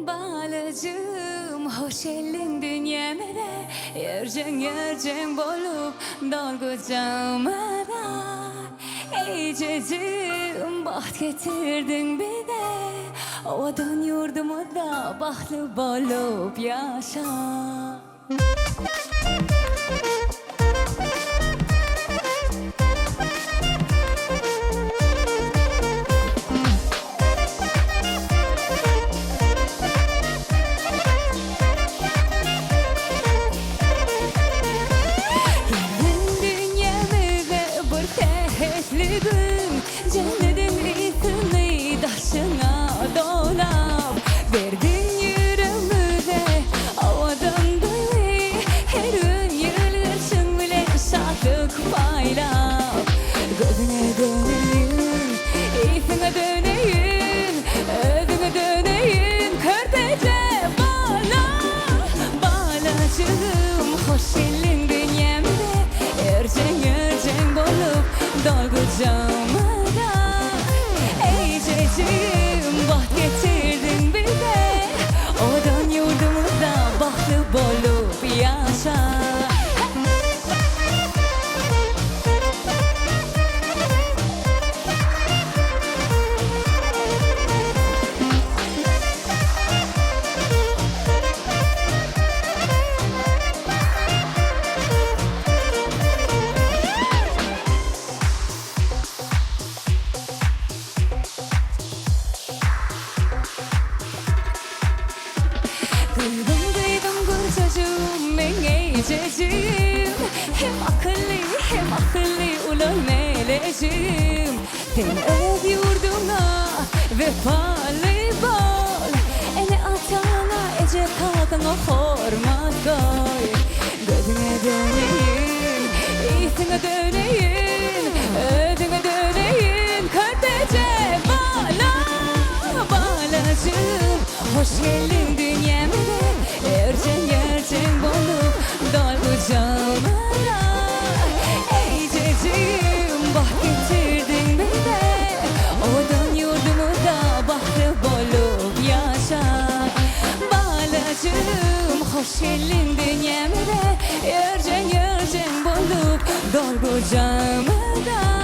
Balajygym hoş geldiň dünýämize Ýerjeň ýerjeň bolup dol gujagymyza Eýjejigim bagt getirdiň bize Owadan ýurdumyzda bagtly bolup ýaşa. Geldiň dünýämize bir sähetli gün, Jennediň ysyny daşyňa dolap, Berdiň ýüregmize owadan duýgy, Her gün ýylgyrşyň bilen şatlyk paýlap. Gözüňe döneýin, ysyňa döneýin, Özüňe döneýin, körpeje bala! Balajygym, hoş geldiň dünýämize, Erjeň-erjeň bolup dol gujagymyza. Eýjejigim, bagt getirdiň bize, Owadan ýurdumyzda bagtly bolup ýaşa. Duýdum duýdum gürjejigim meň eýjejigim Hem akylly hem asylly uly melejigim Sen öz ýurduňa wepaly bol Ene-ataňa eje-kakaňa hormat goý Gözüňe döneýin, ysyňa döneýin, Özüňe döneýin, körpeje bala, Balajygym, hoş geldiň dünýämize, Erjeň-erjeň bolup dol gujagymyza. Eýjejigim, bagt getirdiň bize, Owadan ýurdumyzda bagtly bolup ýaşa. Balajygym, hoş geldiň dünýämize, Ýörjeň-ýörjeň bolup dol gujagymyza.